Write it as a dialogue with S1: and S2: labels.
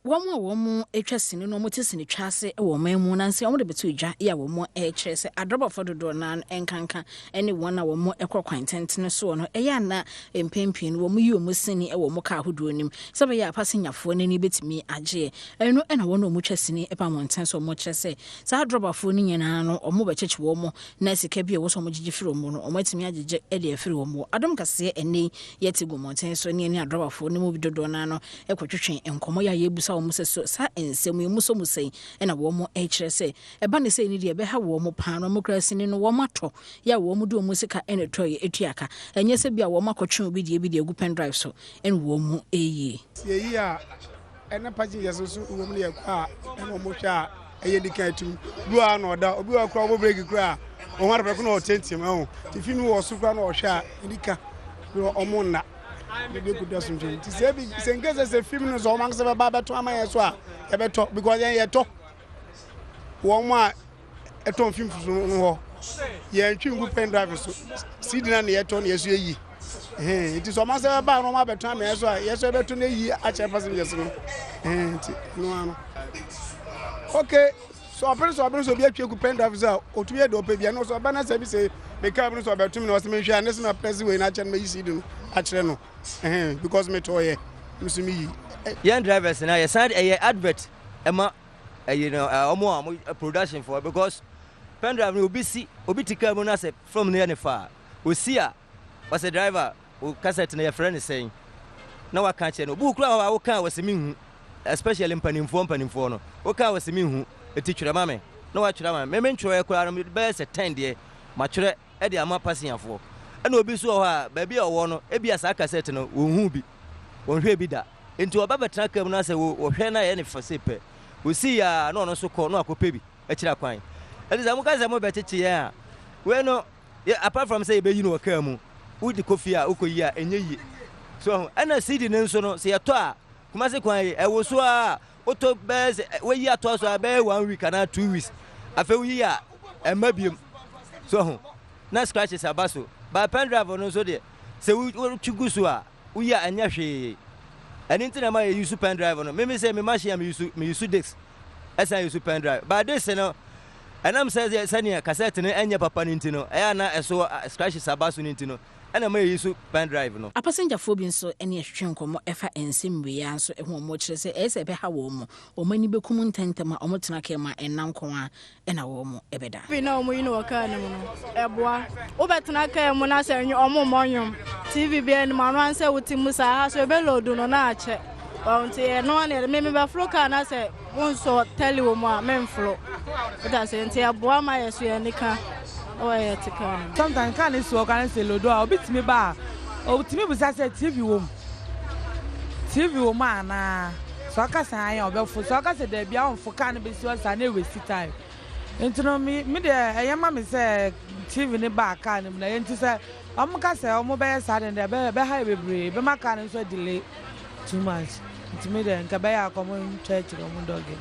S1: Wɔn a wɔatwa sini no wɔte sini twa ase wɔ ɔman mu nansa wɔde bɛto dwa yɛ a wɔn rekyerɛ sɛ adrɔbafo dodoɔ no ara nkanka ne wɔn a wɔn kɔ kwan tentene soɔ no, ɛyɛ ana mpɛn pii no wɔn yi wɔn sini wɔ wɔn kaa ahodoɔ no mu sɛ bɛyɛ a pasenyafoɔ no ani bɛtumi agyeɛ. Ɛno na wɔn a wɔtwa sini ba mmɔnten so wɔkyerɛ sɛ saa adrɔbafoɔ no nyinaa no wɔn bɛkyekye wɔn na sika bi a ɛwɔ sɛ wɔgyegye firi wɔn no wɔatumi agyegye de afiri wɔn hɔ. Adom Kaseɛ ɛnnɛ yi yɛte gu mmɔnten so ne yɛne adrɔbafoɔ no mu dodoɔ no ara no kɔtwetwe nkɔmmɔ yɛ a yɛrebisa wɔn sɛ so saa nsɛm yi wɔsɔ mu sɛn na wɔn rekyerɛ sɛ ɛba ne sɛi no deɛ ɛbɛha wɔn paa na wɔn koraa sini no wɔn atɔ yɛ a wɔn de wɔn sika na ɛtɔeɛ ɛtua ka, ɛnyɛ sɛ bi a wɔn akɔtwe obi deɛ bi de agu pen drive so na wɔn reyie.
S2: Sɛ yɛyi a ɛna passengers nso wɔ mu no yɛ kɔ a ɛna wɔn hwɛ a ɛyɛ nika atum bi wɔ ha na ɔda obi wɔ ha koraa ɔbɔ break koraa wɔn ho adapɛ ko na ɔtentem ɛho te fi mi wɔ so koraa na ɔhwɛ a nika bi wɔ wɔn nna de de kuta asomdwe nti sɛ ebi sɛ nke sɛ sɛ fim no sɛ wɔn ankasa bɛba abɛtɔ ama yɛn so a yɛbɛtɔ because yɛn yɛtɔ wɔn a ɛtɔn fim so no hɔ yɛn twi ngu pen drive so cd na ne yɛtɔ ne yɛso yɛyi nti sɛ wɔn ankasa bɛba na wɔn abɛtɔn ama yɛn so a yɛso yɛbɛtɔ na eyi akyerɛ passengers no nti no ano okay. Sɛ ɔpere sɛ ɔbere sɛ obi atwi agu pen drive so a, otumi yɛ deɛ ɔpɛ bia. Na sɛ ɔba na sɛ bi sɛ meka bi no sɛ ɔbɛto me na ɔsɛ menhwɛ a, ne sɛ mapɛ wei no akyɛ no mayi CD no akyerɛ no. Ɛhɛn, because metɔɔyɛ, me nso meyi.
S3: Yɛn drivers no yɛsan de ɛyɛ advert ɛma ɛyi no ɔmo a ɔmo production foɔ because pen drive no obi si obi te car mu na sɛ film no yɛ ne fa a osi a ɔsɛ driver wo cassette no yɛfrɛ no sɛn na waka akyerɛ no obi wɔ koraa a woka a wɔsɛ menhu especially mpanimfoɔ mpanimfoɔ no woka a wɔsɛ menhu eti twerɛ ma me na watwerɛ ama me me mentwerɛɛ koraa no bɛyɛ sɛ 10 deɛ matwerɛ de ama pasenyafoɔ ɛna obi nso wɔ hɔ a baabi a ɔwɔ no ebi a saa cassette no wɔnhu bi wɔnhwɛ bi da nti ɔba bɛtena kaa mu na sɛ wɔhwɛ na ɛyɛ ne fɛ se pɛ osii a na ɔno nso kɔ na wakɔpɛ bi akyiri akwan ɛnti sɛ moka sɛ mobɛkyekye yɛn a wei no Yɛ apart from sɛ yɛbɛyi no wɔ kaa mu, wode kɔ fie a wokɔyi a ɛnyɛ yie. So ho ɛna CD no nso no sɛ yɛtɔ a Kumasi kwan yi ɛwo so a wotɔ bɛyɛ sɛ woyi atoa so a bɛyɛ one week anaa 2 weeks afei woyi a ɛmma biom. So ho na scratches aba so. But pen drive no nso deɛ sɛ wotwi gu so a woyi a ɛnyɛ hwee. Ɛno nti na ɛma yɛ use pen drive no. Mimi sɛ me machine a me use me use disc ɛsan use pen drive. But disc no Ɛnam sɛ sɛnea kasɛt no nyɛ papa no nti no, ɛyɛ a na ɛso scratches aba so no nti no, ɛna ɛma yeyi so pen drive no.
S1: Apasenjafoɔ bi nso ne ɛtwetwe nkɔmmɔ ɛfa nsɛm wei ara nso ho a wɔkyerɛ sɛ ɛyɛ sɛ ɛbɛha wɔn, wɔn ani bɛkum ntɛmntɛm a wɔtena kaa mu a ɛnna nko ara na wɔn bɛda.
S4: TV no a wɔyi no wɔ kaa no mu no, ɛboa. Wobɛtena kaa mu na sɛ wɔmmɔ nnwom, TV biara nnim, ano ara ne sɛ wote mu saa. Ha so ɛbɛloodu no na akyɛ. Wahu nti ɛno ara na yɛde, me mebɛforo kaa na sɛ wonsɔ tɛli wɔ mu a memforo. Wote aseɛ nti ɛboa ma yɛ so yɛn ani ka wɔ yɛte kaa no mu.
S5: Sometimes kaa no si hɔ koraa na sɛ elodu a obi tumi ba a otumi bisa sɛ TV wɔ mu? TV wɔ mu anaa? Sɛ ɔka sɛ aane a ɔbɛfo, sɛ ɔka sɛ daabi a ɔmfo, kaa no bɛsi hɔ saa na ɛwasti time. Nti no me me deɛ ɛyɛ ma me sɛ TV no baa kaa no mu na ɛyɛ nti sɛ wɔn ka sɛ wɔn bɛyɛ saa deɛ no deɛ ɛbɛha yɛ bebree, ɛbɛma kaa no nso adelay too much. Nti me deɛ nka ɛbɛyɛ a kɔ wɔn ntwa akyire wɔn dɔge.